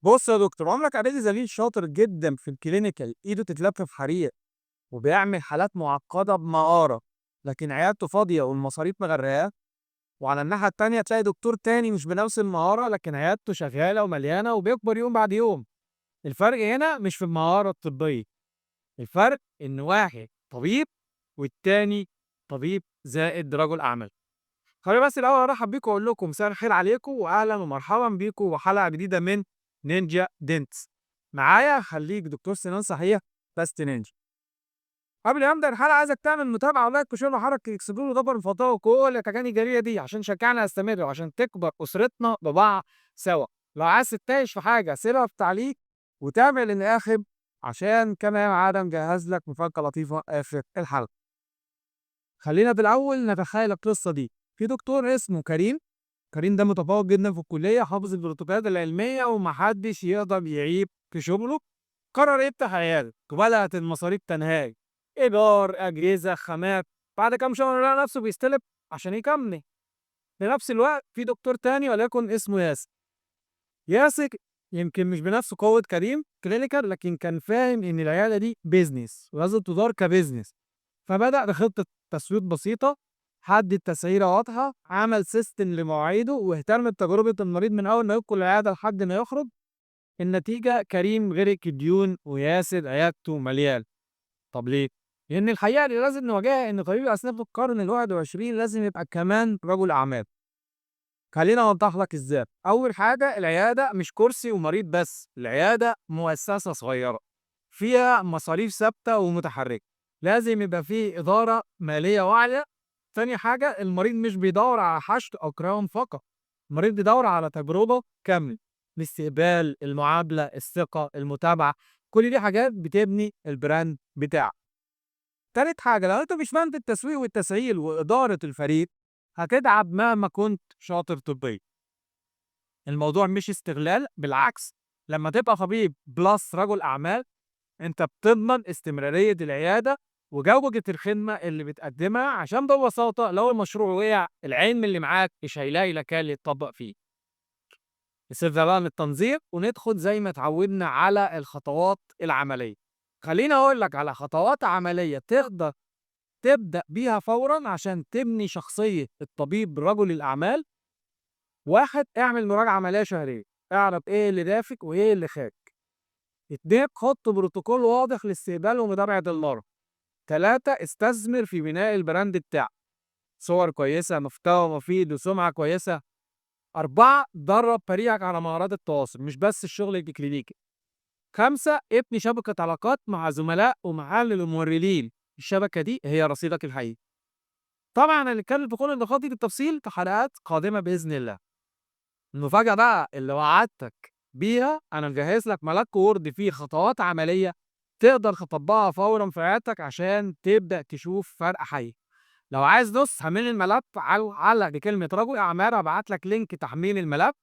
بُص يا دكتور، عمرك قابلت زميل شاطر جدًا في الclinical إيده تتلف في حرير وبيعمل حالات معقدة بمهارة، لكن عيادته فاضية والمصاريف مغرقاه؟ وعلى الناحية التانية تلاقي دكتور تاني مش بنفس المهارة لكن عيادته شغالة ومليانة وبيكبر يوم بعد يوم. الفرق هنا مش في المهارة الطبية، الفرق إن واحد طبيب والتاني طبيب زائد رجل أعمال. خليني بس الأول أرحب بيكم وأقول لكم مساء الخير عليكم وأهلا ومرحبا بيكم وحلقة جديدة من Ninja Dentist. معايا خليك دكتور سنان صحيح بس نينجا. قبل ما ابدا الحلقة عايزك تعمل متابعه و like و share وحركه explore ودبر الفضاء وكل الحاجات الجميلة دي عشان تشجعنا استمر وعشان تكبر اسرتنا ببعض سوا. لو عايز تتناقش في حاجة سيبها في تعليق وتابع للاخر عشان كما عادة مجهز لك مفاجاة لطيفة اخر الحلقة. خلينا في الاول نتخيل القصة دي. في دكتور اسمه كريم. كريم ده متفوق جدا في الكلية، حافظ البروتوكولات العلمية ومحدش يقدر يعيب في شغله. قرر يفتح عيادة وبدات المصاريف تنهار، ايجار، اجهزة، خامات. بعد كام شهر لقى نفسه بيستلف عشان يكمل. في نفس الوقت في دكتور تاني وليكن اسمه ياسر. ياسر يمكن مش بنفس قوة كريم clinical، لكن كان فاهم ان العيادة دي business ولازم تدار ك business. فبدأ بخطة تسويق بسيطة، حدد تسعيرة واضحة، عمل system لمواعيده، واهتم بتجربة المريض من أول ما يدخل العيادة لحد ما يخرج. النتيجة كريم غرق الديون وياسر عيادته مليان. طب ليه؟ لأن الحقيقة اللي لازم نواجهها إن طبيب الأسنان في القرن ال21 لازم يبقى كمان رجل أعمال. خلينا أوضح لك إزاي. أول حاجة، العيادة مش كرسي ومريض بس، العيادة مؤسسة صغيرة فيها مصاريف ثابتة ومتحركة، لازم يبقى فيه إدارة مالية واعية. تاني حاجة، المريض مش بيدور على حشو أو crown فقط، المريض بيدور على تجربة كاملة: الاستقبال، المعاملة، الثقة، المتابعة، كل دي حاجات بتبني ال brand بتاعك. تالت حاجة، لو انت مش فاهم في التسويق والتسعير وإدارة الفريق هتتعب مهما كنت شاطر طبيا. الموضوع مش استغلال، بالعكس، لما تبقى طبيب plus رجل أعمال انت بتضمن استمرارية العيادة وجودة الخدمة اللي بتقدمها، عشان ببساطة لو المشروع وقع العلم اللي معاك مش هيلاقي مكان يتطبق فيه. نسيبنا بقى من التنظير وندخل زي ما اتعودنا على الخطوات العملية. خليني أقول لك على خطوات عملية تقدر تبدأ بيها فورا عشان تبني شخصية الطبيب رجل الأعمال. واحد، اعمل مراجعة مالية شهرية، اعرف ايه اللي دافع وايه اللي خارج. اتنين، حط بروتوكول واضح لاستقبال ومتابعة المرضى. تلاتة، استثمر في بناء ال brand بتاعك، صور كويسة، محتوى مفيد، وسمعة كويسة. أربعة، درب فريقك على مهارات التواصل، مش بس الشغل الكلينيكي. خمسة، ابني شبكة علاقات مع زملاء ومعامل وموردين، الشبكة دي هي رصيدك الحقيقي. طبعا هنتكلم في كل النقاط دي بالتفصيل في حلقات قادمة بإذن الله. المفاجأة بقى اللي وعدتك بيها، أنا مجهز لك ملف Word فيه خطوات عملية تقدر تطبقها فورا في عيادتك عشان تبدأ تشوف فرق حقيقي. لو عايز نسخة من الملف علق بكلمة رجل أعمال، هبعت لك link تحميل الملف.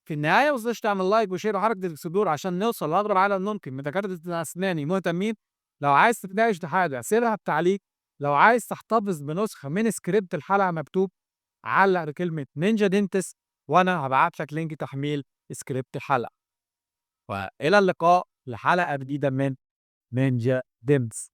في النهاية ما تنساش تعمل like و share وحركة ال explore عشان نوصل لأكبر عدد ممكن من دكاترة الأسنان مهتمين. لو عايز تتناقش في حاجة سيبها بتعليق. لو عايز تحتفظ بنسخة من سكريبت الحلقة مكتوب علق بكلمة Ninja Dentist وأنا هبعت لك link تحميل سكريبت الحلقة. وإلى اللقاء لحلقة جديدة من Ninja Dentist.